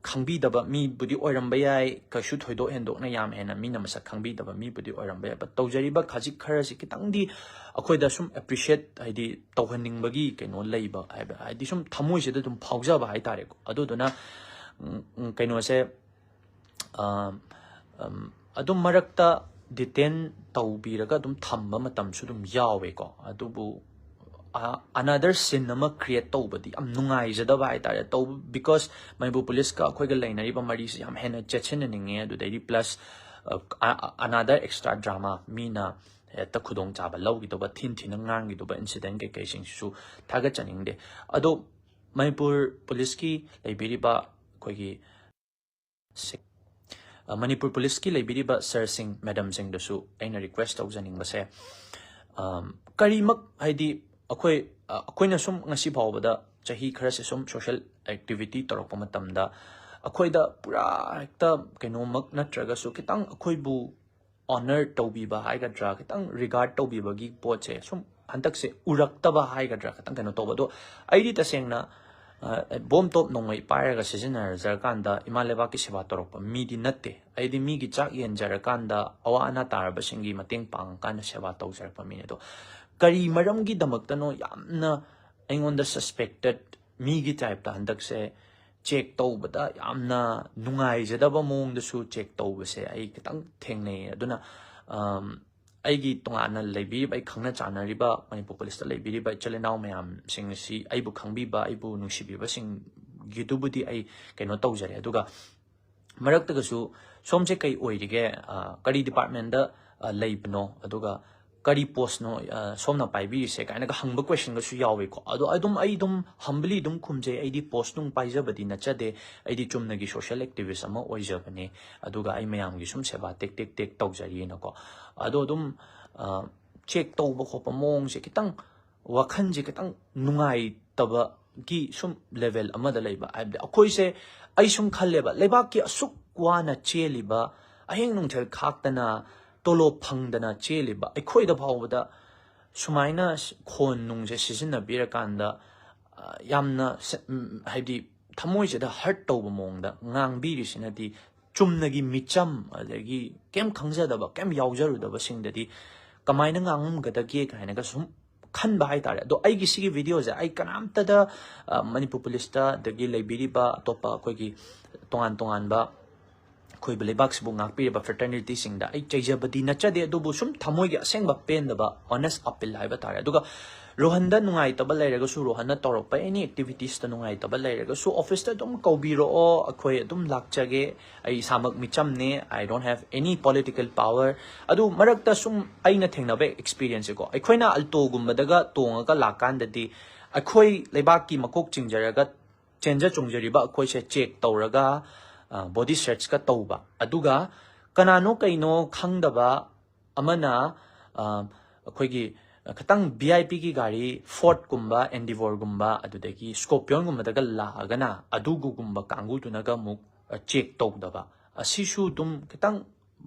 ꯈꯪꯕꯤꯗꯕ ꯃꯤꯕꯨꯗꯤ ꯑꯣꯏꯔꯝꯕ ꯌꯥꯏ, ꯀꯩꯁꯨ ꯊꯣꯏꯗꯣꯛ ꯍꯦꯟꯗꯣꯛꯅ ꯌꯥꯝ ꯍꯦꯟꯅ ꯃꯤꯅ ꯃꯁꯛ ꯈꯪꯕꯤꯗꯕ ꯃꯤꯕꯨꯗꯤ ꯑꯣꯏꯔꯝꯕ ꯌꯥꯏ꯫ But ꯇꯧꯖꯔꯤꯕ ꯈꯖꯤꯛ ꯈꯔꯁꯤ ꯈꯤꯇꯪꯗꯤ ꯑꯩꯈꯣꯏꯗ ꯁꯨꯝ appreciate, ꯍꯥꯏꯗꯤ ꯇꯧꯍꯟꯅꯤꯡꯕꯒꯤ ꯀꯩꯅꯣ ꯂꯩꯕ ꯍꯥꯏꯕ, ꯍꯥꯏꯗꯤ ꯁꯨꯝ ꯊꯃꯣꯏꯁꯤꯗ ꯑꯗꯨꯝ ꯐꯥꯎꯖꯕ ꯍꯥꯏꯇꯥꯔꯦꯀꯣ꯫ ꯑꯗꯨꯗꯨꯅ, ꯎꯝ, ꯎꯝ, ꯀꯩꯅꯣꯁꯦ, ꯑꯝ, ꯑꯝ, ꯑꯗꯨꯝ ꯃꯔꯛꯇ detain ꯇꯧꯕꯤꯔꯒ ꯑꯗꯨꯝ ꯊꯝꯕ ꯃꯇꯝꯁꯨ ꯑꯗꯨꯝ ꯌꯥꯎꯋꯦꯀꯣ꯫ ꯑꯗꯨꯕꯨ, ꯑ, another scene ꯑꯃ create ꯇꯧꯕꯗꯤ ꯌꯥꯝ ꯅꯨꯡꯉꯥꯏꯖꯗꯕ ꯍꯥꯏꯇꯥꯔꯦ꯫ ꯇꯧꯕ, because ꯃꯅꯤꯄꯨꯔ policeꯀ ꯑꯩꯈꯣꯏꯒ ꯂꯩꯅꯔꯤꯕ ꯃꯔꯤꯁꯤ ꯌꯥꯝ ꯍꯦꯟꯅ ꯆꯦꯠꯁꯤꯟꯅꯅꯤꯡꯉꯦ꯫ ꯑꯗꯨꯗꯩꯗꯤ plus, ꯑ, ꯑ, another extra drama, ꯃꯤꯅ ꯍꯦꯛꯇ ꯈꯨꯗꯣꯡꯆꯥꯕ ꯂꯧꯈꯤꯗꯧꯕ, ꯊꯤꯟ ꯊꯤꯅ ꯉꯥꯡꯈꯤꯗꯧꯕ incident ꯀꯩꯀꯩꯁꯤꯡꯁꯤꯁꯨ ꯊꯥꯒꯠꯆꯅꯤꯡꯗꯦ꯫ ꯑꯗꯣ ꯃꯅꯤꯄꯨꯔ policeꯀꯤ ꯂꯩꯕꯤꯔꯤꯕ ꯑꯩꯈꯣꯏꯒꯤ ꯁꯤ-, ꯑ, ꯃꯅꯤꯄꯨꯔ policeꯀꯤ ꯂꯩꯕꯤꯔꯤꯕ sirꯁꯤꯡ, madamꯁꯤꯡꯗꯁꯨ ꯑꯩꯅ request ꯇꯧꯖꯅꯤꯡꯕꯁꯦ, ꯑꯝ, ꯀꯔꯤꯃꯛ, ꯍꯥꯏꯗꯤ ꯑꯩꯈꯣꯏ, ꯑ, ꯑꯩꯈꯣꯏꯅ ꯁꯨꯝ ꯉꯁꯤ ꯐꯥꯎꯕꯗ ꯆꯍꯤ ꯈꯔꯁꯦ ꯁꯨꯝ social activity ꯇꯧꯔꯛꯄ ꯃꯇꯝꯗ ꯑꯩꯈꯣꯏꯗ ꯄꯨꯔꯥ ꯍꯦꯛꯇ ꯀꯩꯅꯣꯃꯛ ꯅꯠꯇ꯭ꯔꯒꯁꯨ ꯈꯤꯇꯪ ꯑꯩꯈꯣꯏꯕꯨ honor ꯇꯧꯕꯤꯕ ꯍꯥꯏꯒꯗ꯭ꯔꯥ, ꯈꯤꯇꯪ regard ꯇꯧꯕꯤꯕꯒꯤ ꯄꯣꯠꯁꯦ ꯁꯨꯝ ꯍꯟꯗꯛꯁꯦ ꯎꯔꯛꯇꯕ ꯍꯥꯏꯒꯗ꯭ꯔꯥ, ꯈꯤꯇꯪ ꯀꯩꯅꯣ ꯇꯧꯕ꯫ ꯑꯗꯣ ꯑꯩꯗꯤ ꯇꯁꯦꯡꯅ, ꯑ, ꯕꯣꯝ ꯇꯣꯞ ꯅꯣꯡꯃꯩ ꯄꯥꯏꯔꯒ ꯁꯤꯖꯤꯟꯅꯖꯔꯀꯥꯟꯗ ꯏꯃꯥ ꯂꯩꯕꯥꯛꯀꯤ ꯁꯦꯕꯥ ꯇꯧꯔꯛꯄ ꯃꯤꯗꯤ ꯅꯠꯇꯦ꯫ ꯑꯩꯗꯤ ꯃꯤꯒꯤ ꯆꯥꯛ ꯌꯦꯟꯖꯔꯀꯥꯟꯗ, ꯑꯋꯥ ꯑꯅꯥ ꯇꯥꯔꯕꯁꯤꯡꯒꯤ ꯃꯇꯦꯡ ꯄꯥꯡꯉꯀꯥꯟꯗ ꯁꯦꯕꯥ ꯇꯧꯖꯔꯛꯄ ꯃꯤꯅꯤ꯫ ꯑꯗꯣ ꯀꯔꯤ ꯃꯔꯝꯒꯤꯗꯃꯛꯇꯅꯣ ꯌꯥꯝꯅ ꯑꯩꯉꯣꯟꯗ suspected, ꯃꯤꯒꯤ typeꯇ ꯍꯟꯗꯛꯁꯦ check ꯇꯧꯕꯗ ꯌꯥꯝꯅ ꯅꯨꯡꯉꯥꯏꯖꯗꯕ ꯃꯑꯣꯡꯗꯁꯨ check ꯇꯧꯕꯁꯦ ꯑꯩ ꯈꯤꯇꯪ ꯊꯦꯡꯅꯩ꯫ ꯑꯗꯨꯅ, ꯑꯝ, ꯑꯩꯒꯤ ꯇꯣꯉꯥꯟꯅ ꯂꯩꯕꯤꯔꯤꯕ, ꯑꯩ ꯈꯪꯅ ꯆꯥꯟꯅꯔꯤꯕ ꯃꯅꯤꯄꯨꯔ policeꯇ ꯂꯩꯕꯤꯔꯤꯕ ꯏꯆꯤꯜ ꯏꯅꯥꯎ ꯃꯌꯥꯝꯁꯤꯡ ꯑꯁꯤ, ꯑꯩꯕꯨ ꯈꯪꯕꯤꯕ, ꯑꯩꯕꯨ ꯅꯨꯡꯁꯤꯕꯤꯕꯁꯤꯡꯒꯤꯗꯨꯕꯨꯗꯤ ꯑꯩ ꯀꯩꯅꯣ ꯇꯧꯖꯔꯦ꯫ ꯑꯗꯨꯒ ꯃꯔꯛꯇꯒꯁꯨ "ꯁꯣꯝꯁꯦ ꯀꯩ ꯑꯣꯏꯔꯤꯒꯦ? ꯑ, ꯀꯔꯤ ꯗꯤꯄꯥꯔꯠꯃꯦꯟꯗ, ꯑ, ꯂꯩꯕꯅꯣ? ꯑꯗꯨꯒ ꯀꯔꯤ ꯄꯣꯁꯅꯣ, ꯑ, ꯁꯣꯝꯅ ꯄꯥꯏꯕꯤꯔꯤꯁꯦ?" ꯀꯥꯏꯅꯒ ꯍꯪꯕ ꯀꯣꯏꯁꯟꯒꯁꯨ ꯌꯥꯎꯋꯦꯀꯣ꯫ ꯑꯗꯣ ꯑꯗꯨꯝ ꯑꯩ ꯑꯗꯨꯝ ꯍꯝꯕꯂꯤ ꯑꯗꯨꯝ ꯈꯨꯝꯖꯩ, "ꯑꯩꯗꯤ ꯄꯣꯁ ꯅꯨꯡ ꯄꯥꯏꯖꯕꯗꯤ ꯅꯠꯆꯗꯦ, ꯑꯩꯗꯤ ꯆꯨꯝꯅꯒꯤ ꯁꯣꯁꯤꯌꯦꯜ ꯑꯦꯛꯇꯤꯚꯤꯁ ꯑꯃ ꯑꯣꯏꯖꯕꯅꯦ, ꯑꯗꯨꯒ ꯑꯩ ꯃꯌꯥꯝꯒꯤ ꯁꯨꯝ ꯁꯦꯕꯥ ꯇꯦꯛ ꯇꯦꯛ ꯇꯦꯛ ꯇꯧꯖꯔꯤꯅꯀꯣ"꯫ ꯑꯗꯣ ꯑꯗꯨꯝ, ꯑ, ꯆꯦꯛ ꯇꯧꯕ ꯈꯣꯠꯄ ꯃꯑꯣꯡꯁꯦ ꯈꯤꯇꯪ ꯋꯥꯈꯜꯁꯦ ꯈꯤꯇꯪ ꯅꯨꯡꯉꯥꯏꯇꯕꯒꯤ ꯁꯨꯝ ꯂꯦꯚꯦꯜ ꯑꯃꯗ ꯂꯩꯕ꯫ ꯍꯥꯏꯕꯗꯤ ꯑꯩꯈꯣꯏꯁꯦ, ꯑꯩ ꯁꯨꯝ ꯈꯜꯂꯦꯕ, ꯂꯩꯕꯥꯛꯀꯤ ꯑꯁꯨꯛ ꯋꯥꯅ ꯆꯦꯜꯂꯤꯕ, ꯑꯍꯤꯡ ꯅꯨꯡꯊꯤꯜ ꯈꯥꯛꯇꯅ ꯇꯣꯂꯣꯞ ꯐꯪꯗꯅ ꯆꯦꯜꯂꯤꯕ ꯑꯩꯈꯣꯏꯗ ꯐꯥꯎꯕꯗ ꯁꯨꯃꯥꯏꯅ ꯈꯣꯟ ꯅꯨꯡꯁꯦ ꯁꯤꯖꯤꯟꯅꯕꯤꯔꯀꯥꯟꯗ, ꯑ, ꯌꯥꯝꯅ ꯁ-, ꯎꯝ, ꯍꯥꯏꯕꯗꯤ ꯊꯃꯣꯏꯁꯤꯗ ꯍꯔꯠ ꯇꯧꯕ ꯃꯑꯣꯡꯗ ꯉꯥꯡꯕꯤꯔꯤꯁꯤꯅꯗꯤ, ꯆꯨꯝꯅꯒꯤ ꯃꯤꯆꯝ, ꯑꯗꯒꯤ ꯀꯩꯝ ꯈꯪꯖꯗꯕ, ꯀꯩꯝ ꯌꯥꯎꯖꯔꯨꯗꯕꯁꯤꯡꯗꯗꯤ ꯀꯃꯥꯏꯅ ꯉꯥꯡꯉꯝꯒꯗꯒꯦ ꯀꯥꯏꯅꯒ ꯁꯨꯝ ꯈꯟꯕ ꯍꯥꯏꯇꯥꯔꯦ꯫ ꯑꯗꯣ ꯑꯩꯒꯤ ꯁꯤꯒꯤ ꯚꯤꯗꯤꯑꯣꯁꯦ ꯑꯩ ꯀꯅꯥꯝꯇꯗ, ꯑ, ꯃꯅꯤꯄꯨꯔ ꯄꯨꯂꯤꯁꯇ, ꯑꯗꯒꯤ ꯂꯩꯕꯤꯔꯤꯕ ꯑꯇꯣꯞꯄ ꯑꯩꯈꯣꯏꯒꯤ ꯇꯣꯉꯥꯟ ꯇꯣꯉꯥꯟꯕ ꯑꯩꯈꯣꯏꯕꯨ ꯂꯩꯕꯥꯛꯁꯤꯕꯨ ꯉꯥꯛꯄꯤꯔꯤꯕ ꯐ꯭ꯔꯦꯇꯔꯅꯤꯇꯤꯁꯤꯡꯗ ꯑꯩ ꯆꯩꯖꯕꯗꯤ ꯅꯠꯆꯗꯦ, ꯑꯗꯨꯕꯨ ꯁꯨꯝ ꯊꯃꯣꯏꯒꯤ ꯑꯁꯦꯡꯕ ꯄꯦꯟꯗꯕ, honest appeal ꯍꯥꯏꯕ ꯇꯥꯔꯦ꯫ ꯑꯗꯨꯒ ꯔꯣꯍꯟꯗ ꯅꯨꯡꯉꯥꯏꯇꯕ ꯂꯩꯔꯒꯁꯨ, ꯔꯣꯍꯟꯅ ꯇꯧꯔꯛꯄ ꯑꯦꯅꯤ ꯑꯦꯛꯇꯤꯚꯤꯇꯤꯁꯇ ꯅꯨꯡꯉꯥꯏꯇꯕ ꯂꯩꯔꯒꯁꯨ, ꯑꯣꯐꯤꯁꯇ ꯑꯗꯨꯝ ꯀꯧꯕꯤꯔꯛꯑꯣ, ꯑꯩꯈꯣꯏ ꯑꯗꯨꯝ ꯂꯥꯛꯆꯒꯦ꯫ ꯑꯩ ꯏꯁꯥꯃꯛ ꯃꯤꯆꯝꯅꯦ, I don't have any political power꯫ ꯑꯗꯨ ꯃꯔꯛꯇ ꯁꯨꯝ ꯑꯩꯅ ꯊꯦꯡꯅꯕ ꯑꯦꯛꯁꯄꯤꯔꯤꯌꯦꯟꯁꯁꯦꯀꯣ, ꯑꯩꯈꯣꯏꯅ ꯑꯜꯇꯣꯒꯨꯝꯕꯗꯒ ꯇꯣꯡꯉꯒ ꯂꯥꯛꯀꯥꯟꯗꯗꯤ ꯑꯩꯈꯣꯏ ꯂꯩꯕꯥꯛꯀꯤ ꯃꯀꯣꯛ ꯆꯤꯡꯖꯔꯒ ꯆꯦꯟꯖ ꯆꯣꯡꯖꯔꯤꯕ ꯑꯩꯈꯣꯏꯁꯦ ꯆꯦꯛ ꯇꯧꯔꯒ, ꯑ, ꯕꯣꯗꯤ ꯁꯔꯆꯀ ꯇꯧꯕ꯫ ꯑꯗꯨꯒ ꯀꯅꯥꯅꯣ ꯀꯩꯅꯣ ꯈꯪꯗꯕ ꯑꯃꯅ, ꯑ, ꯑꯩꯈꯣꯏꯒꯤ ꯈꯤꯇꯪ ꯚꯤ ꯑꯥꯏ ꯄꯤꯒꯤ ꯒꯥꯔꯤ, ꯐꯣꯔꯠꯀꯨꯝꯕ, ꯑꯦꯟꯗꯤꯚꯣꯔꯒꯨꯝꯕ, ꯑꯗꯨꯗꯒꯤ ꯁ꯭ꯀꯣꯔꯄꯤꯌꯣꯟꯒꯨꯝꯕꯗꯒ ꯂꯥꯛꯑꯒꯅ ꯑꯗꯨꯒꯨꯝꯕ ꯀꯥꯡꯕꯨꯗꯨꯅꯒ ꯑꯃꯨꯛ, ꯑ, ꯆꯦꯛ ꯇꯧꯗꯕ꯫ ꯑꯁꯤꯁꯨ ꯑꯗꯨꯝ ꯈꯤꯇꯪ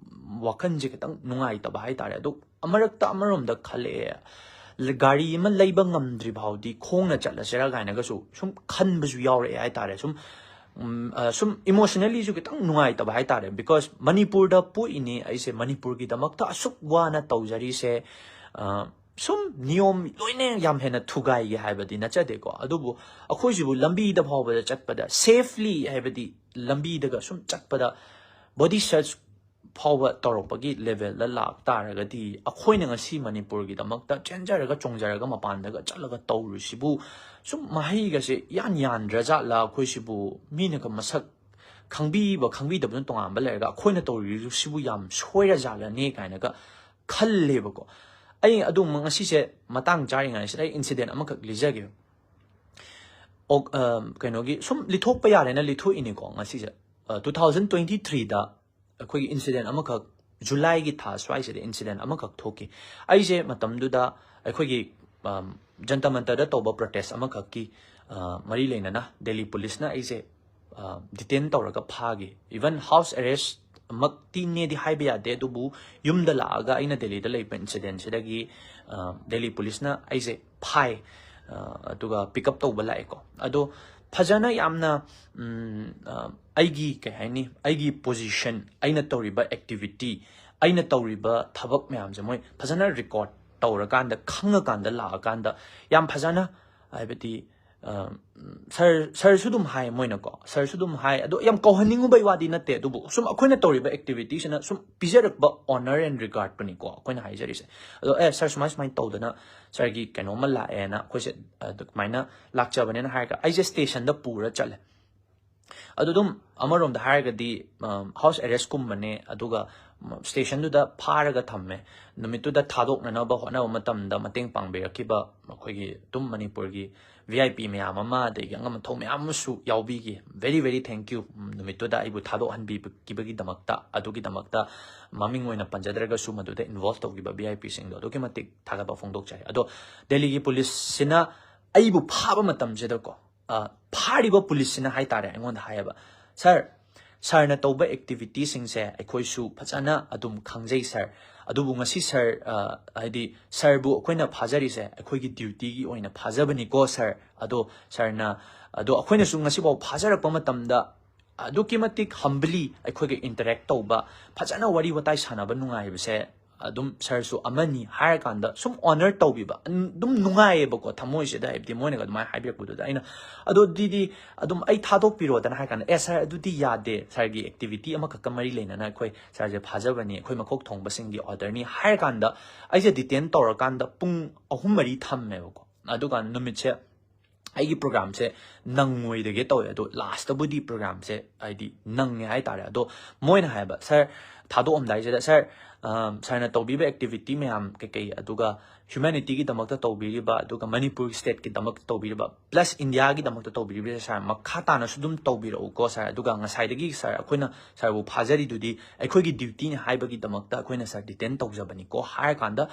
ꯋꯥꯈꯜꯁꯦ ꯈꯤꯇꯪ ꯅꯨꯡꯉꯥꯏꯇꯕ ꯍꯥꯏꯇꯥꯔꯦ꯫ ꯑꯗꯨ ꯃꯔꯛꯇ ꯑꯃꯔꯣꯝꯗ ꯈꯜꯂꯛꯑꯦ, ꯒꯥꯔꯤ ꯑꯃ ꯂꯩꯕ ꯉꯝꯗ꯭ꯔꯤ ꯐꯥꯎꯗꯤ ꯈꯣꯡꯅ ꯆꯠꯂꯁꯤꯔꯥ ꯀꯥꯏꯅꯒꯁꯨ ꯁꯨꯝ ꯈꯟꯕꯁꯨ ꯌꯥꯎꯔꯛꯑꯦ ꯍꯥꯏꯇꯥꯔꯦ꯫ ꯁꯨꯝ, ꯎꯝ, ꯑ, ꯁꯨꯝ ꯏꯃꯣꯁꯅꯦꯂꯤꯁꯨ ꯈꯤꯇꯪ ꯅꯨꯡꯉꯥꯏꯇꯕ ꯍꯥꯏꯇꯥꯔꯦ, because ꯃꯅꯤꯄꯨꯔꯗ ꯄꯣꯛꯏꯅꯤ, ꯑꯩꯁꯦ ꯃꯅꯤꯄꯨꯔꯒꯤꯗꯃꯛꯇ ꯑꯁꯨꯛ ꯋꯥꯅ ꯇꯧꯖꯔꯤꯁꯦ, ꯑ, ꯁꯨꯝ ꯅꯤꯌꯣꯝ ꯂꯣꯏꯅ ꯌꯥꯝ ꯍꯦꯟꯅ ꯊꯨꯒꯥꯏꯒꯦ ꯍꯥꯏꯕꯗꯤ ꯅꯠꯆꯗꯦꯀꯣ, ꯑꯗꯨꯕꯨ ꯑꯩꯈꯣꯏꯁꯤꯕꯨ ꯂꯝꯕꯤꯗ ꯐꯥꯎꯕꯗ ꯆꯠꯄꯗ ꯁꯦꯐꯂꯤ, ꯍꯥꯏꯕꯗꯤ ꯂꯝꯕꯤꯗꯒ ꯁꯨꯝ ꯆꯠꯄꯗ ꯕꯣꯗꯤ ꯁꯔꯆ ꯐꯥꯎꯕ ꯇꯧꯔꯛꯄꯒꯤ ꯂꯦꯚꯦꯜꯗ ꯂꯥꯛ ꯇꯥꯔꯒꯗꯤ, ꯑꯩꯈꯣꯏꯅ ꯉꯁꯤ ꯃꯅꯤꯄꯨꯔꯒꯤꯗꯃꯛꯇ ꯆꯦꯟꯖꯔꯒ ꯆꯣꯡꯖꯔꯒ ꯃꯄꯥꯟꯗꯒ ꯆꯠꯂꯒ ꯇꯧꯔꯤꯁꯤꯕꯨ ꯁꯨꯝ ꯃꯍꯩꯒꯁꯦ ꯏꯌꯥꯟ ꯌꯥꯟꯗ꯭ꯔꯖꯥꯠꯂ? ꯑꯩꯈꯣꯏꯁꯤꯕꯨ ꯃꯤꯅꯒ ꯃꯁꯛ ꯈꯪꯕꯤꯕ ꯈꯪꯕꯤꯗꯕꯗꯨꯅ ꯇꯣꯉꯥꯟꯕ ꯂꯩꯔꯒ, ꯑꯩꯈꯣꯏꯅ ꯇꯧꯔꯤꯕꯁꯤꯕꯨ ꯌꯥꯝ ꯁꯣꯏꯔꯖꯥꯠꯂꯅꯦ ꯀꯥꯏꯅꯒ ꯈꯜꯂꯦꯕꯀꯣ꯫ ꯑꯩ ꯑꯗꯨꯝ ꯉꯁꯤꯁꯦ ꯃꯇꯥꯡ ꯆꯥꯔꯤꯉꯩꯁꯤꯗ ꯑꯩ ꯏꯟꯁꯤꯗꯦꯟ ꯑꯃꯈꯛ ꯂꯤꯖꯒꯦ꯫ ꯑꯣ, ꯑ, ꯀꯩꯅꯣꯒꯤ ꯁꯨꯝ ꯂꯤꯊꯣꯛꯄ ꯌꯥꯔꯦꯅ ꯂꯤꯊꯣꯛꯏꯅꯤꯀꯣ ꯉꯁꯤꯁꯦ꯫ ꯇꯨ ꯊꯥꯎꯖꯟ ꯇ꯭ꯋꯦꯟꯇꯤ ꯊ꯭ꯔꯤꯗ ꯑꯩꯈꯣꯏꯒꯤ ꯏꯟꯁꯤꯗꯦꯟ ꯑꯃꯈꯛ, ꯖꯨꯂꯥꯏꯒꯤ ꯊꯥ ꯁ꯭ꯋꯥꯏꯁꯤꯗ ꯏꯟꯁꯤꯗꯦꯟ ꯑꯃꯈꯛ ꯊꯣꯛꯈꯤ꯫ ꯑꯩꯁꯦ ꯃꯇꯝꯗꯨꯗ ꯑꯩꯈꯣꯏꯒꯤ, ꯑꯝ, ꯖꯟꯇꯔ ꯃꯟꯇꯔꯗ ꯇꯧꯕ ꯄ꯭ꯔꯣꯇꯦꯁ ꯑꯃꯈꯛꯀꯤ, ꯑ, ꯃꯔꯤ ꯂꯩꯅꯅ ꯗꯦꯜꯂꯤ ꯄꯨꯂꯤꯁꯅ ꯑꯩꯁꯦ, ꯑ, ꯗꯤꯇꯦꯟ ꯇꯧꯔꯒ ꯐꯥꯈꯤ꯫ ꯏꯚꯟ ꯍꯥꯎꯁ ꯑꯦꯔꯦꯁꯃꯛꯇꯤꯅꯦꯗꯤ ꯍꯥꯏꯕ ꯌꯥꯗꯦ, ꯑꯗꯨꯕꯨ ꯌꯨꯝꯗ ꯂꯥꯛꯑꯒ ꯑꯩꯅ ꯗꯦꯜꯂꯤꯗ ꯂꯩꯕ ꯏꯟꯁꯤꯗꯦꯟꯁꯤꯗꯒꯤ, ꯑ, ꯗꯦꯜꯂꯤ ꯄꯨꯂꯤꯁꯅ ꯑꯩꯁꯦ ꯐꯥꯏ꯫ ꯑ, ꯑꯗꯨꯒ ꯄꯤꯛ ꯑꯞ ꯇꯧꯕ ꯂꯥꯛꯑꯦꯀꯣ꯫ ꯑꯗꯣ ꯐꯖꯅ ꯌꯥꯝꯅ, ꯎꯝ, ꯑ, ꯑꯩꯒꯤ, ꯀꯩ ꯍꯥꯏꯅꯤ, ꯑꯩꯒꯤ ꯄꯣꯖꯤꯁꯟ, ꯑꯩꯅ ꯇꯧꯔꯤꯕ ꯑꯦꯛꯇꯤꯚꯤꯇꯤ, ꯑꯩꯅ ꯇꯧꯔꯤꯕ ꯊꯕꯛ ꯃꯌꯥꯝꯁꯦ ꯃꯣꯏ ꯐꯖꯅ ꯔꯦꯀꯣꯔꯠ ꯇꯧꯔꯀꯥꯟꯗ, ꯈꯪꯉꯀꯥꯟꯗ ꯂꯥꯛꯑꯀꯥꯟꯗ ꯌꯥꯝ ꯐꯖꯅ, ꯍꯥꯏꯕꯗꯤ, ꯑ, ꯁꯔ, ꯁꯔꯁꯨ ꯑꯗꯨꯝ ꯍꯥꯏ ꯃꯣꯏꯅꯀꯣ, ꯁꯔꯁꯨ ꯑꯗꯨꯝ ꯍꯥꯏ, ꯑꯗꯣ ꯌꯥꯝ ꯀꯧꯍꯟꯅꯤꯡꯉꯨꯕꯩ ꯋꯥꯗꯤ ꯅꯠꯇꯦ, ꯑꯗꯨꯕꯨ ꯁꯨꯝ ꯑꯩꯈꯣꯏꯅ ꯇꯧꯔꯤꯕ ꯑꯦꯛꯇꯤꯚꯤꯇꯤꯁꯤꯅ ꯁꯨꯝ ꯄꯤꯖꯔꯛꯄ ꯑꯣꯅꯔ ꯑꯦꯟ ꯔꯤꯒꯥꯔꯗꯇꯨꯅꯤꯀꯣ ꯑꯩꯈꯣꯏꯅ ꯍꯥꯏꯖꯔꯤꯁꯦ꯫ ꯑꯗꯣ, "ꯑꯦ, ꯁꯔ, ꯁꯨꯃꯥꯏ ꯁꯨꯃꯥꯏꯅ ꯇꯧꯗꯅ ꯁꯔꯒꯤ ꯀꯩꯅꯣꯝꯃ ꯂꯥꯛꯑꯦꯅ ꯑꯩꯈꯣꯏꯁꯦ ꯑꯗꯨꯃꯥꯏꯅ ꯂꯥꯛꯆꯕꯅꯦꯅ" ꯍꯥꯏꯔꯒ ꯑꯩꯁꯦ ꯁ꯭ꯇꯦꯁꯟꯗ ꯄꯨꯔ ꯆꯠꯂꯦ꯫ ꯑꯗꯨ ꯑꯗꯨꯝ ꯑꯃꯔꯣꯝꯗ ꯍꯥꯏꯔꯒꯗꯤ, ꯑꯝ, ꯍꯥꯎꯁ ꯑꯦꯔꯦꯁꯀꯨꯝꯕꯅꯦ, ꯑꯗꯨꯒ, ꯎꯝ, ꯁ꯭ꯇꯦꯁꯟꯗꯨꯗ ꯐꯥꯔꯒ ꯊꯝꯃꯦ꯫ ꯅꯨꯃꯤꯠꯇꯨꯗ ꯊꯥꯗꯣꯛꯅꯅꯕ ꯍꯣꯠꯅꯕ ꯃꯇꯝꯗ ꯃꯇꯦꯡ ꯄꯥꯡꯕꯤꯔꯛꯈꯤꯕ ꯑꯩꯈꯣꯏꯒꯤ ꯑꯗꯨꯝ ꯃꯅꯤꯄꯨꯔꯒꯤ ꯚꯤ ꯑꯥꯏ ꯄꯤ ꯃꯌꯥꯝ ꯑꯃ, ꯑꯗꯒꯤ ꯑꯉꯝ ꯑꯊꯧ ꯃꯌꯥꯝ ꯑꯃꯁꯨ ꯌꯥꯎꯕꯤꯈꯤ꯫ Very, very thank you꯫ ꯎꯝ, ꯅꯨꯃꯤꯠꯇꯨꯗ ꯑꯩꯕꯨ ꯊꯥꯗꯣꯛꯍꯟꯕꯤꯈꯤꯕꯒꯤꯗꯃꯛꯇ, ꯑꯗꯨꯒꯤꯗꯃꯛꯇ ꯃꯃꯤꯡ ꯑꯣꯏꯅ ꯄꯟꯖꯗ꯭ꯔꯒꯁꯨ ꯃꯗꯨꯗ ꯏꯟꯚꯣꯜꯚ ꯇꯧꯈꯤꯕ ꯚꯤ ꯑꯥꯏ ꯄꯤꯁꯤꯡꯗꯣ ꯑꯗꯨꯛꯀꯤ ꯃꯇꯤꯛ ꯊꯥꯒꯠꯄ ꯐꯣꯡꯗꯣꯛꯆꯔꯤ꯫ ꯑꯗꯣ ꯗꯦꯜꯂꯤꯒꯤ ꯄꯨꯂꯤꯁꯁꯤꯅ ꯑꯩꯕꯨ ꯐꯥꯕ ꯃꯇꯝꯁꯤꯗꯀꯣ, ꯑ, ꯐꯥꯔꯤꯕ ꯄꯨꯂꯤꯁꯁꯤꯅ ꯍꯥꯏꯇꯥꯔꯦ, ꯑꯩꯉꯣꯟꯗ ꯍꯥꯏꯌꯦꯕ, "ꯁꯔ, ꯁꯔꯅ ꯇꯧꯕ ꯑꯦꯛꯇꯤꯚꯤꯇꯤꯁꯤꯡꯁꯦ ꯑꯩꯈꯣꯏꯁꯨ ꯐꯖꯅ ꯑꯗꯨꯝ ꯈꯪꯖꯩ ꯁꯔ, ꯑꯗꯨꯕꯨ ꯉꯁꯤ ꯁꯔ, ꯑ, ꯍꯥꯏꯗꯤ ꯁꯔꯕꯨ ꯑꯩꯈꯣꯏꯅ ꯐꯥꯖꯔꯤꯁꯦ ꯑꯩꯈꯣꯏꯒꯤ ꯗ꯭ꯌꯨꯇꯤꯒꯤ ꯑꯣꯏꯅ ꯐꯥꯖꯕꯅꯤꯀꯣ ꯁꯔ, ꯑꯗꯣ ꯁꯔꯅ, ꯑꯗꯣ ꯑꯩꯈꯣꯏꯅꯁꯨ ꯉꯁꯤꯐꯥꯎ ꯐꯥꯖꯔꯛꯄ ꯃꯇꯝꯗ ꯑꯗꯨꯛꯀꯤ ꯃꯇꯤꯛ ꯍꯝꯕꯂꯤ ꯑꯩꯈꯣꯏꯒ ꯏꯟꯇꯔꯦꯛ ꯇꯧꯕ, ꯐꯖꯅ ꯋꯥꯔꯤ ꯋꯥꯇꯥꯏ ꯁꯥꯟꯅꯕ ꯅꯨꯡꯉꯥꯏꯕꯁꯦ ꯑꯗꯨꯝ ꯁꯔꯁꯨ ꯑꯃꯅꯤ" ꯍꯥꯏꯔꯀꯥꯟꯗ ꯁꯨꯝ ꯑꯣꯅꯔ ꯇꯧꯕꯤꯕ, ꯑꯗꯨꯝ ꯅꯨꯡꯉꯥꯏꯌꯦꯕꯀꯣ ꯊꯃꯣꯏꯁꯤꯗ, ꯍꯥꯏꯕꯗꯤ ꯃꯣꯏꯅꯒ ꯑꯗꯨꯃꯥꯏꯅ ꯍꯥꯏꯕꯤꯔꯛꯄꯗꯨꯗ꯫ ꯑꯩꯅ, "ꯑꯗꯣ ꯑꯗꯨꯗꯤ ꯑꯗꯨꯝ ꯑꯩ ꯊꯥꯗꯣꯛꯄꯤꯔꯣꯗꯅ" ꯍꯥꯏ ꯀꯥꯟꯗ, "ꯑꯦ ꯁꯔ, ꯑꯗꯨꯗꯤ ꯌꯥꯗꯦ, ꯁꯔꯒꯤ ꯑꯦꯛꯇꯤꯚꯤꯇꯤ ꯑꯃꯈꯛꯀ ꯃꯔꯤ ꯂꯩꯅꯅ ꯑꯩꯈꯣꯏ ꯁꯔꯁꯦ ꯐꯥꯖꯕꯅꯤ, ꯑꯩꯈꯣꯏ ꯃꯀꯣꯛ ꯊꯣꯡꯕꯁꯤꯡꯒꯤ ꯑꯣꯔꯗꯔꯅꯤ" ꯍꯥꯏꯔ ꯀꯥꯟꯗ ꯑꯩꯁꯦ ꯗꯤꯇꯦꯟ ꯇꯧꯔꯀꯥꯟꯗ ꯄꯨꯡ ꯑꯍꯨꯝ ꯃꯔꯤ ꯊꯝꯃꯦꯕꯀꯣ꯫ ꯑꯗꯨꯀꯥꯟꯗ ꯅꯨꯃꯤꯠꯁꯦ ꯑꯩꯒꯤ ꯄ꯭ꯔꯣꯒ꯭ꯔꯥꯝꯁꯦ ꯅꯪꯉꯣꯏꯗꯒꯦ ꯇꯧꯋꯦ꯫ ꯑꯗꯣ ꯂꯥꯁꯇꯕꯨꯗꯤ ꯄ꯭ꯔꯣꯒ꯭ꯔꯥꯝꯁꯦ ꯍꯥꯏꯗꯤ ꯅꯪꯉꯦ ꯍꯥꯏꯇꯥꯔꯦ꯫ ꯑꯗꯣ ꯃꯣꯏꯅ ꯍꯥꯏꯕ, "ꯁꯥꯔ, ꯊꯥꯗꯣꯛꯑꯝꯗꯥꯏꯁꯤꯗ, ꯁꯥꯔ, ꯁꯥꯔꯅ ꯇꯧꯕꯤꯕ ꯑꯦꯛꯇꯤꯚꯤꯇꯤ ꯃꯌꯥꯝ ꯀꯩꯀꯩ, ꯑꯗꯨꯒ ꯍ꯭ꯌꯨꯃꯦꯅꯤꯇꯤꯒꯤꯗꯃꯛꯇ ꯇꯧꯕꯤꯔꯤꯕ, ꯑꯗꯨꯒ ꯃꯅꯤꯄꯨꯔ ꯁ꯭ꯇꯦꯠꯀꯤꯗꯃꯛꯇ ꯇꯧꯕꯤꯔꯤꯕ, ꯄ꯭ꯂꯁ ꯏꯟꯗꯤꯌꯥꯒꯤꯗꯃꯛꯇ ꯇꯧꯕꯤꯔꯤꯕꯁꯦ ꯁꯥꯔ ꯃꯈꯥ ꯇꯥꯅꯁꯨ ꯑꯗꯨꯝ ꯇꯧꯕꯤꯔꯛꯎꯀꯣ ꯁꯥꯔ꯫ ꯑꯗꯨꯒ ꯉꯁꯥꯏꯗꯒꯤ ꯁꯥꯔ ꯑꯩꯈꯣꯏꯅ ꯁꯥꯔꯕꯨ ꯐꯥꯖꯔꯤꯗꯨꯗꯤ ꯑꯩꯈꯣꯏꯒꯤ ꯗ꯭ꯌꯨꯇꯤꯅꯤ ꯍꯥꯏꯕꯒꯤꯗꯃꯛꯇ ꯑꯩꯈꯣꯏꯅ ꯁꯥꯔ ꯗꯤꯇꯦꯟ ꯇꯧꯖꯕꯅꯤꯀꯣ" ꯍꯥꯏꯔꯀꯥꯟꯗ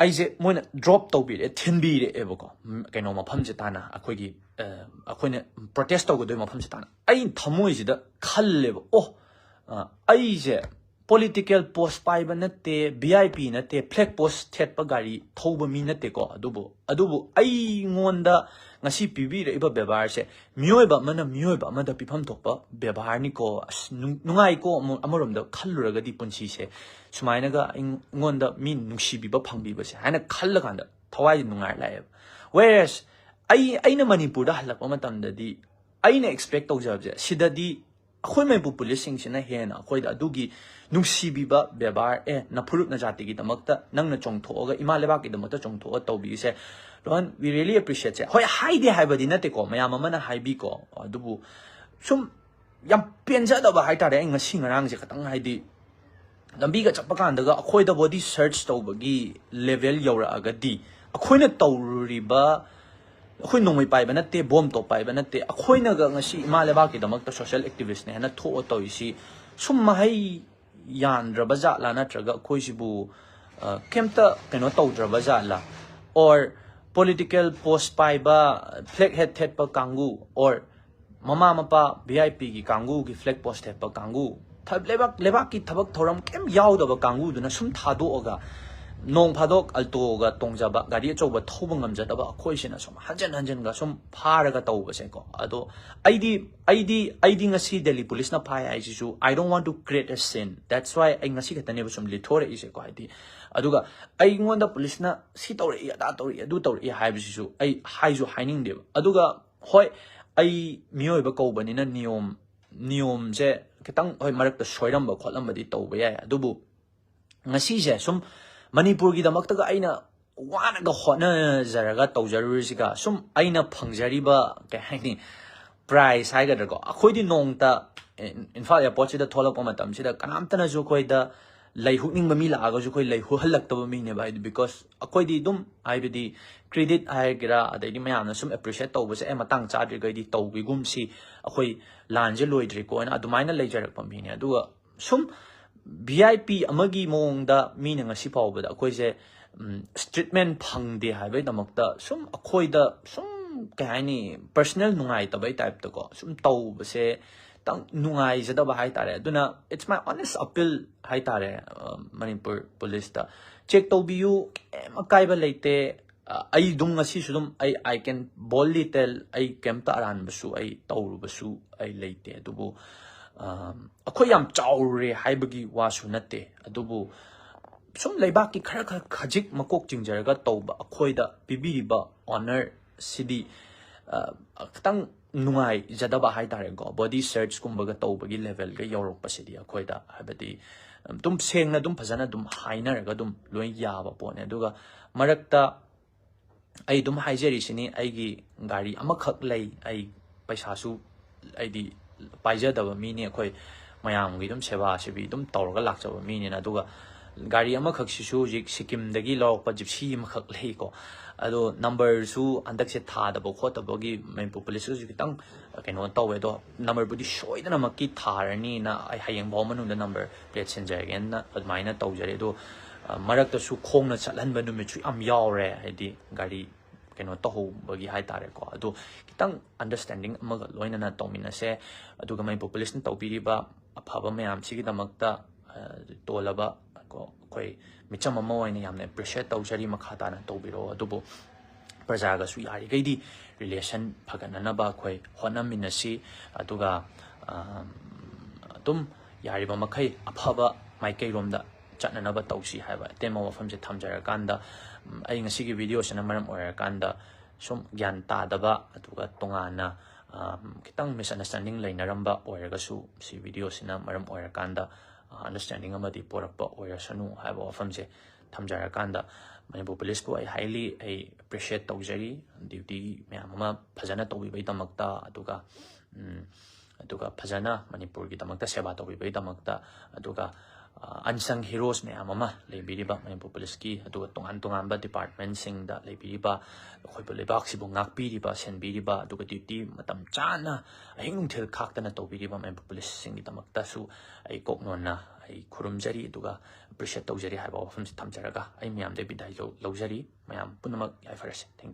ꯑꯩꯁꯦ ꯃꯣꯏꯅ ꯗ꯭ꯔꯣꯞ ꯇꯧꯕꯤꯔꯛꯑꯦ, ꯊꯤꯟꯕꯤꯔꯛꯑꯦꯕꯀꯣ꯫ ꯎꯝ, ꯀꯩꯅꯣ ꯃꯐꯝꯁꯦ ꯇꯥꯅ, ꯑꯩꯈꯣꯏꯒꯤ, ꯑ, ꯑꯩꯈꯣꯏꯅ ꯄ꯭ꯔꯣꯇꯦꯁ ꯇꯧꯒꯗꯣꯏ ꯃꯐꯝꯁꯦ ꯇꯥꯅ꯫ ꯑꯩ ꯊꯃꯣꯏꯁꯤꯗ ꯈꯜꯂꯦꯕ, "ꯑꯣ, ꯑ, ꯑꯩꯁꯦ ꯄꯣꯂꯤꯇꯤꯀꯦꯜ ꯄꯣꯁ ꯄꯥꯏꯕ ꯅꯠꯇꯦ, ꯚꯤ ꯑꯥꯏ ꯄꯤ ꯅꯠꯇꯦ, ꯐ꯭ꯂꯦꯛ ꯄꯣꯁ ꯊꯦꯠꯄ ꯒꯥꯔꯤ ꯊꯧꯕ ꯃꯤ ꯅꯠꯇꯦꯀꯣ꯫ ꯑꯗꯨꯕꯨ, ꯑꯗꯨꯕꯨ ꯑꯩꯉꯣꯟꯗ ꯉꯁꯤ ꯄꯤꯕꯤꯔꯛꯏꯕ ꯕꯦꯕꯥꯔꯁꯦ ꯃꯤꯑꯣꯏꯕ ꯑꯃꯅ ꯃꯤꯑꯣꯏꯕ ꯑꯃꯗ ꯄꯤꯐꯝ ꯊꯣꯛꯄ ꯕꯦꯕꯥꯔꯅꯤꯀꯣ꯫ ꯑꯁ, ꯅꯨꯡ-, ꯅꯨꯡꯉꯥꯏꯀꯣ, ꯑꯃ-, ꯑꯃꯔꯣꯝꯗ ꯈꯜꯂꯨꯔꯒꯗꯤ ꯄꯨꯟꯁꯤꯁꯦ ꯁꯨꯃꯥꯏꯅꯒ ꯑꯩꯉꯣꯟꯗ ꯃꯤ ꯅꯨꯡꯁꯤꯕꯤꯕ ꯐꯪꯕꯤꯕꯁꯦ" ꯍꯥꯏꯅ ꯈꯜꯂꯀꯥꯟꯗ ꯊꯋꯥꯏꯁꯦ ꯅꯨꯡꯉꯥꯏꯔ ꯂꯥꯛꯑꯦꯕ꯫ Whereas ꯑꯩ, ꯑꯩꯅ ꯃꯅꯤꯄꯨꯔꯗ ꯍꯜꯂꯛꯄ ꯃꯇꯝꯗꯗꯤ ꯑꯩꯅ ꯑꯦꯛꯁꯄꯦꯛ ꯇꯧꯖꯕꯁꯦ, ꯁꯤꯗꯗꯤ ꯑꯩꯈꯣꯏ ꯃꯅꯤꯄꯨꯔ ꯄꯨꯂꯤꯁꯁꯤꯡꯁꯤꯅ ꯍꯦꯟꯅ ꯑꯩꯈꯣꯏꯗ ꯑꯗꯨꯒꯤ ꯅꯨꯡꯁꯤꯕꯤꯕ ꯕꯦꯕꯥꯔ, "ꯑꯦ, ꯅꯐꯨꯔꯨꯞ ꯅꯖꯥꯇꯤꯒꯤꯗꯃꯛꯇ ꯅꯪꯅ ꯆꯣꯡꯊꯣꯛꯑꯒ, ꯏꯃꯥ ꯂꯩꯕꯥꯛꯀꯤꯗꯃꯛꯇ ꯆꯣꯡꯊꯣꯛꯑꯒ ꯇꯧꯕꯤꯔꯤꯁꯦ, ꯔꯣꯍꯟ, we really appreciate ꯁꯦ", ꯍꯣꯏ, ꯍꯥꯏꯗꯦ ꯍꯥꯏꯕꯗꯤ ꯅꯠꯇꯦꯀꯣ, ꯃꯌꯥꯝ ꯑꯃꯅ ꯍꯥꯏꯕꯤꯀꯣ, ꯑꯗꯨꯕꯨ ꯁꯨꯝ ꯌꯥꯝ ꯄꯦꯟꯖꯗꯕ ꯍꯥꯏꯇꯥꯔꯦ꯫ ꯑꯩ ꯉꯁꯤ ꯉꯔꯥꯡꯁꯦ ꯈꯇꯪ, ꯍꯥꯏꯗꯤ, ꯂꯝꯕꯤꯒ ꯆꯠꯄ ꯀꯥꯟꯗꯒ ꯑꯩꯈꯣꯏꯗ ꯕꯣꯗꯤ ꯁꯔꯆ ꯇꯧꯕꯒꯤ ꯂꯦꯚꯦꯜ ꯌꯧꯔꯛꯑꯒꯗꯤ, ꯑꯩꯈꯣꯏꯅ ꯇꯧꯔꯨꯔꯤꯕ, ꯑꯩꯈꯣꯏ ꯅꯣꯡꯃꯩ ꯄꯥꯏꯕ ꯅꯠꯇꯦ, ꯕꯣꯝ ꯇꯣꯞ ꯄꯥꯏꯕ ꯅꯠꯇꯦ, ꯑꯩꯈꯣꯏꯅꯒ ꯉꯁꯤ ꯏꯃꯥ ꯂꯩꯕꯥꯛꯀꯤꯗꯃꯛꯇ ꯁꯣꯁꯤꯌꯦꯜ ꯑꯦꯛꯇꯤꯚꯤꯁ꯭ꯠꯅꯦ ꯍꯥꯏꯅ ꯊꯣꯛꯑ ꯇꯧꯔꯤꯁꯤ ꯁꯨꯝ ꯃꯍꯩ ꯌꯥꯟꯗ꯭ꯔꯕ ꯖꯥꯠꯂꯥ, ꯅꯠꯇ꯭ꯔꯒ ꯑꯩꯈꯣꯏꯁꯤꯕꯨ, ꯑ, ꯀꯩꯝꯇ ꯀꯩꯅꯣ ꯇꯧꯗ꯭ꯔꯕ ꯖꯥꯠꯂꯥ? Or ꯄꯣꯂꯤꯇꯤꯀꯦꯜ ꯄꯣꯁ ꯄꯥꯏꯕ, ꯐ꯭ꯂꯦꯛ ꯍꯦꯠ ꯊꯦꯠꯄ ꯀꯥꯡꯕꯨ, or ꯃꯃꯥ ꯃꯄꯥ ꯚꯤ ꯑꯥꯏ ꯄꯤꯒꯤ ꯀꯥꯡꯕꯨꯒꯤ ꯐ꯭ꯂꯦꯛ ꯄꯣꯁ ꯊꯦꯠꯄ ꯀꯥꯡꯕꯨ, ꯊ-, ꯂꯩꯕꯥꯛ, ꯂꯩꯕꯥꯛꯀꯤ ꯊꯕꯛ ꯊꯧꯔꯝ ꯀꯩꯝ ꯌꯥꯎꯗꯕ ꯀꯥꯡꯕꯨꯗꯨꯅ ꯁꯨꯝ ꯊꯥꯗꯣꯛꯑꯒ, ꯅꯣꯡ ꯐꯥꯗꯣꯛ ꯑꯜꯇꯣꯒ ꯇꯣꯡꯖꯕ, ꯒꯥꯔꯤ ꯑꯆꯧꯕ ꯊꯧꯕ ꯉꯝꯖꯗꯕ ꯑꯩꯈꯣꯏꯁꯤꯅ ꯁꯨꯝ ꯍꯟꯖꯟ ꯍꯟꯖꯟꯒ ꯁꯨꯝ ꯐꯥꯔꯒ ꯇꯧꯕꯁꯦꯀꯣ꯫ ꯑꯗꯣ ꯑꯩꯗꯤ, ꯑꯩꯗꯤ, ꯑꯩꯗꯤ ꯉꯁꯤ ꯗꯦꯜꯂꯤ ꯄꯨꯂꯤꯁꯅ ꯐꯥꯏ ꯍꯥꯏꯁꯤꯁꯨ, I don't want to create a scene, that's why ꯑꯩ ꯉꯁꯤ ꯈꯛꯇꯅꯦꯕ ꯁꯨꯝ ꯂꯤꯊꯣꯔꯛꯏꯁꯦꯀꯣ꯫ ꯍꯥꯏꯗꯤ, ꯑꯗꯨꯒ ꯑꯩꯉꯣꯟꯗ ꯄꯨꯂꯤꯁꯅ ꯁꯤ ꯇꯧꯔꯛꯏ, ꯑꯗꯥ ꯇꯧꯔꯛꯏ, ꯑꯗꯨ ꯇꯧꯔꯛꯏ ꯍꯥꯏꯕꯁꯤꯁꯨ ꯑꯩ ꯍꯥꯏꯁꯨ ꯍꯥꯏꯅꯤꯡꯗꯦꯕ꯫ ꯑꯗꯨꯒ ꯍꯣꯏ, ꯑꯩ ꯃꯤꯑꯣꯏꯕ ꯀꯧꯕꯅꯤꯅ ꯅꯤꯌꯣꯝ, ꯅꯤꯌꯣꯝꯁꯦ ꯈꯤꯇꯪ, ꯍꯣꯏ, ꯃꯔꯛꯇ ꯁꯣꯏꯔꯝꯕ ꯈꯣꯠꯂꯝꯕꯗꯤ ꯇꯧꯕ ꯌꯥꯏ꯫ ꯑꯗꯨꯕꯨ ꯉꯁꯤꯁꯦ ꯁꯨꯝ ꯃꯅꯤꯄꯨꯔꯒꯤꯗꯃꯛꯇꯒ ꯑꯩꯅ ꯋꯥꯅꯒ ꯍꯣꯠꯅꯖꯔꯒ ꯇꯧꯖꯔꯨꯔꯤꯁꯤꯒ ꯁꯨꯝ ꯑꯩꯅ ꯐꯪꯖꯔꯤꯕ, ꯀꯩ ꯍꯥꯏꯅꯤ, ꯄ꯭ꯔꯥꯏꯖ ꯍꯥꯏꯒꯗ꯭ꯔꯥꯀꯣ, ꯑꯩꯈꯣꯏꯗꯤ ꯅꯣꯡꯃꯇ ꯏꯝꯐꯥꯜ ꯑꯦꯌꯥꯔꯄꯣꯔꯠꯁꯤꯗ ꯊꯣꯛꯂꯛꯄ ꯃꯇꯝꯁꯤꯗ ꯀꯅꯥꯝꯇꯅꯁꯨ ꯑꯩꯈꯣꯏꯗ ꯂꯩ ꯍꯨꯛꯅꯤꯡꯕ ꯃꯤ ꯂꯥꯛꯑꯒꯁꯨ ꯑꯩꯈꯣꯏ ꯂꯩ ꯍꯨꯍꯜꯂꯛꯇꯕ ꯃꯤꯅꯦꯕ꯫ ꯍꯥꯏꯗꯤ, ꯕꯤꯀꯣꯁ ꯑꯩꯈꯣꯏꯗꯤ ꯑꯗꯨꯝ, ꯍꯥꯏꯕꯗꯤ, ꯀ꯭ꯔꯦꯗꯤꯠ ꯍꯥꯏꯒꯦꯔꯥ, ꯑꯗꯩꯗꯤ ꯃꯌꯥꯝꯅ ꯁꯨꯝ ꯑꯦꯄ꯭ꯔꯤꯁꯤꯌꯦꯠ ꯇꯧꯕꯁꯦ, "ꯑꯦ, ꯃꯇꯥꯡ ꯆꯥꯗ꯭ꯔꯤꯈꯩꯗꯤ ꯇꯧꯕꯤꯒꯨꯝꯁꯤ, ꯑꯩꯈꯣꯏ ꯂꯥꯟꯁꯦ ꯂꯣꯏꯗ꯭ꯔꯤꯀꯣꯅ" ꯑꯗꯨꯃꯥꯏꯅ ꯂꯩꯖꯔꯛꯄ ꯃꯤꯅꯦ꯫ ꯑꯗꯨꯒ ꯁꯨꯝ ꯚꯤ ꯑꯥꯏ ꯄꯤ ꯑꯃꯒꯤ ꯃꯑꯣꯡꯗ ꯃꯤꯅ ꯉꯁꯤ ꯐꯥꯎꯕꯗ ꯑꯩꯈꯣꯏꯁꯦ ꯇ꯭ꯔꯤꯠꯃꯦꯟ ꯐꯪꯗꯦ ꯍꯥꯏꯕꯒꯤꯗꯃꯛꯇ ꯁꯨꯝ ꯑꯩꯈꯣꯏꯗ ꯁꯨꯝ, ꯀꯩ ꯍꯥꯏꯅꯤ, ꯄꯔꯁꯅꯦꯜ ꯅꯨꯡꯉꯥꯏꯇꯕꯩ ꯇꯥꯏꯞꯇꯀꯣ ꯁꯨꯝ ꯇꯧꯕꯁꯦ ꯈꯤꯇꯪ ꯅꯨꯡꯉꯥꯏꯖꯗꯕ ꯍꯥꯏꯇꯥꯔꯦ꯫ ꯑꯗꯨꯅ it's my honest appeal ꯍꯥꯏꯇꯥꯔꯦ, ꯃꯅꯤꯄꯨꯔ ꯄꯨꯂꯤꯁꯇ ꯆꯦꯛ ꯇꯧꯕꯤꯌꯨ, ꯀꯩꯝ ꯑꯀꯥꯏꯕ ꯂꯩꯇꯦ꯫ ꯑꯩ ꯑꯗꯨꯝ ꯉꯁꯤꯁꯨ ꯑꯗꯨꯝ ꯑꯩ, I can boldly tell, ꯑꯩ ꯀꯩꯝꯇ ꯑꯔꯥꯟꯕꯁꯨ, ꯑꯩ ꯇꯧꯔꯨꯕꯁꯨ ꯑꯩ ꯂꯩꯇꯦ꯫ ꯑꯗꯨꯕꯨ ꯑꯩꯈꯣꯏ ꯌꯥꯝ ꯆꯥꯎꯔꯨꯔꯦ ꯍꯥꯏꯕꯒꯤ ꯋꯥꯁꯨ ꯅꯠꯇꯦ꯫ ꯑꯗꯨꯕꯨ ꯁꯨꯝ ꯂꯩꯕꯥꯛꯀꯤ ꯈꯔ ꯈꯔ ꯈꯖꯤꯛ ꯃꯀꯣꯛ ꯆꯤꯡꯖꯔꯒ ꯇꯧꯕ ꯑꯩꯈꯣꯏꯗ ꯄꯤꯕꯤꯔꯤꯕ ꯑꯣꯅꯔꯁꯤꯗꯤ ꯈꯤꯇꯪ ꯅꯨꯡꯉꯥꯏꯖꯗꯕ ꯍꯥꯏꯇꯥꯔꯦꯀꯣ꯫ ꯕꯣꯗꯤ ꯁꯔꯆꯀꯨꯝꯕꯒ ꯇꯧꯕꯒꯤ ꯂꯦꯚꯦꯜꯒ ꯌꯧꯔꯛꯄꯁꯤꯗꯤ ꯑꯩꯈꯣꯏꯗ, ꯍꯥꯏꯕꯗꯤ, ꯑꯗꯨꯝ ꯁꯦꯡꯅ, ꯑꯗꯨꯝ ꯐꯖꯅ ꯑꯗꯨꯝ ꯍꯥꯏꯅꯔꯒ ꯑꯗꯨꯝ ꯂꯣꯏ ꯌꯥꯕ ꯄꯣꯠꯅꯦ꯫ ꯑꯗꯨꯒ ꯃꯔꯛꯇ ꯑꯩ ꯑꯗꯨꯝ ꯍꯥꯏꯖꯔꯤꯁꯤꯅꯤ, ꯑꯩꯒꯤ ꯒꯥꯔꯤ ꯑꯃꯈꯛ ꯂꯩ, ꯑꯩ ꯄꯩꯁꯥꯁꯨ, ꯑꯩꯗꯤ ꯄꯥꯏꯖꯗꯕ ꯃꯤꯅꯤ, ꯑꯩꯈꯣꯏ ꯃꯌꯥꯝꯒꯤ ꯑꯗꯨꯝ ꯁꯦꯕꯥ ꯁꯦꯕꯤ ꯑꯗꯨꯝ ꯇꯧꯔꯒ ꯂꯥꯛꯆꯕ ꯃꯤꯅꯤꯅ꯫ ꯑꯗꯨꯒ ꯒꯥꯔꯤ ꯑꯃꯈꯛꯁꯤꯁꯨ ꯍꯧꯖꯤꯛ ꯁꯤꯀꯤꯝꯗꯒꯤ ꯂꯧꯔꯛꯄ ꯖꯤꯞꯁꯤ ꯑꯃꯈꯛ ꯂꯩꯀꯣ꯫ ꯑꯗꯣ ꯅꯝꯕꯔꯁꯨ ꯍꯟꯗꯛꯁꯦ ꯊꯥꯗꯕ ꯈꯣꯠꯇꯕꯒꯤ ꯃꯅꯤꯄꯨꯔ ꯄꯨꯂꯤꯁꯀꯁꯨ ꯈꯤꯇꯪ ꯀꯩꯅꯣ ꯇꯧꯋꯦ꯫ ꯑꯗꯣ ꯅꯝꯕꯔꯕꯨꯗꯤ ꯁꯣꯏꯗꯅꯃꯛꯀꯤ ꯊꯥꯔꯅꯤꯅ ꯑꯩ ꯍꯌꯦꯡ ꯐꯥꯎ ꯃꯅꯨꯡꯗ ꯅꯝꯕꯔ ꯄ꯭ꯂꯦꯠ ꯁꯤꯟꯖꯔꯒꯦꯅ ꯑꯗꯨꯃꯥꯏꯅ ꯇꯧꯖꯔꯦ꯫ ꯑꯗꯣ ꯃꯔꯛꯇꯁꯨ ꯈꯣꯡꯅ ꯆꯠꯍꯟꯕ ꯅꯨꯃꯤꯠꯁꯨ ꯌꯥꯝ ꯌꯥꯎꯔꯦ, ꯍꯥꯏꯗꯤ ꯒꯥꯔꯤ ꯀꯩꯅꯣ ꯇꯧꯍꯧꯕꯒꯤ ꯍꯥꯏꯇꯥꯔꯦꯀꯣ꯫ ꯑꯗꯣ ꯈꯤꯇꯪ ꯑꯟꯗꯔꯁ꯭ꯇꯦꯟꯗꯤꯡ ꯑꯃꯒ ꯂꯣꯏꯅꯅ ꯇꯧꯃꯤꯟꯅꯁꯦ꯫ ꯑꯗꯨꯒ ꯃꯅꯤꯄꯨꯔ ꯄꯨꯂꯤꯁꯅ ꯇꯧꯕꯤꯔꯤꯕ ꯑꯐꯕ ꯃꯌꯥꯝꯁꯤꯒꯤꯗꯃꯛꯇ, ꯑ, ꯇꯣꯜꯂꯕ ꯀꯣ, ꯑꯩꯈꯣꯏ ꯃꯤꯆꯝ ꯑꯃ ꯑꯣꯏꯅ ꯌꯥꯝꯅ ꯑꯦꯄ꯭ꯔꯤꯁꯤꯌꯦꯠ ꯇꯧꯖꯔꯤ꯫ ꯃꯈꯥ ꯇꯥꯅ ꯇꯧꯕꯤꯔꯛꯑꯣ꯫ ꯑꯗꯨꯕꯨ ꯄ꯭ꯔꯖꯥꯒꯁꯨ ꯌꯥꯔꯤꯈꯩꯗꯤ ꯔꯤꯂꯦꯁꯟ ꯐꯒꯠꯅꯅꯕ ꯑꯩꯈꯣꯏ ꯍꯣꯠꯅꯃꯤꯟꯅꯁꯤ꯫ ꯑꯗꯨꯒ, ꯑ, ꯑꯗꯨꯝ ꯌꯥꯔꯤꯕ ꯃꯈꯩ ꯑꯐꯕ ꯃꯥꯏꯀꯩꯔꯣꯝꯗ ꯆꯠꯅꯅꯕ ꯇꯧꯁꯤ ꯍꯥꯏꯕ ꯑꯇꯦꯟꯕ ꯋꯥꯐꯝꯁꯦ ꯊꯝꯖꯔꯀꯥꯟꯗ, ꯎꯝ, ꯑꯩ ꯉꯁꯤꯒꯤ ꯚꯤꯗꯤꯑꯣꯁꯤꯅ ꯃꯔꯝ ꯑꯣꯏꯔꯀꯥꯟꯗ ꯁꯨꯝ ꯒ꯭ꯌꯥꯟ ꯇꯥꯗꯕ, ꯑꯗꯨꯒ ꯇꯣꯉꯥꯟꯅ, ꯑ, ꯈꯤꯇꯪ ꯃꯤꯁꯑꯟꯗꯔꯁ꯭ꯇꯦꯟꯗꯤꯡ ꯂꯩꯅꯔꯝꯕ ꯑꯣꯏꯔꯒꯁꯨ, ꯁꯤ ꯚꯤꯗꯤꯑꯣꯁꯤꯅ ꯃꯔꯝ ꯑꯣꯏꯔꯀꯥꯟꯗ, ꯑ, ꯑꯟꯗꯔꯁ꯭ꯇꯦꯟꯗꯤꯡ ꯑꯃꯗꯤ ꯄꯣꯔꯛꯄ ꯑꯣꯏꯔꯁꯅꯨ ꯍꯥꯏꯕ ꯋꯥꯐꯝꯁꯦ ꯊꯝꯖꯔꯀꯥꯟꯗ, ꯃꯅꯤꯄꯨꯔ ꯄꯨꯂꯤꯁꯄꯨ ꯑꯩ highly ꯑꯩ appreciate ꯇꯧꯖꯔꯤ꯫ Duty ꯃꯌꯥꯝ ꯑꯃ ꯐꯖꯅ ꯇꯧꯕꯤꯕꯒꯤꯗꯃꯛꯇ, ꯑꯗꯨꯒ, ꯎꯝ, ꯑꯗꯨꯒ ꯐꯖꯅ ꯃꯅꯤꯄꯨꯔꯒꯤꯗꯃꯛꯇ ꯁꯦꯕꯥ ꯇꯧꯕꯤꯕꯒꯤꯗꯃꯛꯇ, ꯑꯗꯨꯒ, ꯑ, unsung heroes ꯃꯌꯥꯝ ꯑꯃ ꯂꯩꯕꯤꯔꯤꯕ ꯃꯅꯤꯄꯨꯔ ꯄꯨꯂꯤꯁꯀꯤ, ꯑꯗꯨꯒ ꯇꯣꯉꯥꯟ ꯇꯣꯉꯥꯟꯕ departmentꯁꯤꯡꯗ ꯂꯩꯕꯤꯔꯤꯕ, ꯑꯩꯈꯣꯏꯕꯨ, ꯂꯩꯕꯥꯛꯁꯤꯕꯨ ꯉꯥꯛꯄꯤꯔꯤꯕ, ꯁꯦꯟꯕꯤꯔꯤꯕ, ꯑꯗꯨꯒ duty ꯃꯇꯝ ꯆꯥꯅ ꯑꯍꯤꯡ ꯅꯨꯡꯊꯤꯜ ꯈꯥꯛꯇꯅ ꯇꯧꯕꯤꯔꯤꯕ ꯃꯅꯤꯄꯨꯔ ꯄꯨꯂꯤꯁꯁꯤꯡꯒꯤꯗꯃꯛꯇꯁꯨ ꯑꯩ ꯀꯣꯛ ꯅꯣꯟꯅ ꯑꯩ ꯈꯨꯔꯨꯝꯖꯔꯤ, ꯑꯗꯨꯒ appreciate ꯇꯧꯖꯔꯤ ꯍꯥꯏꯕ ꯋꯥꯐꯝꯁꯤ ꯊꯝꯖꯔꯒ ꯑꯩ ꯃꯌꯥꯝꯗ ꯕꯤꯗꯥꯏ ꯂꯧ-, ꯂꯧꯖꯔꯤ꯫ ꯃꯌꯥꯝ ꯄꯨꯝꯅꯃꯛ ꯌꯥꯏꯐꯔꯁꯦ꯫ Thank you꯫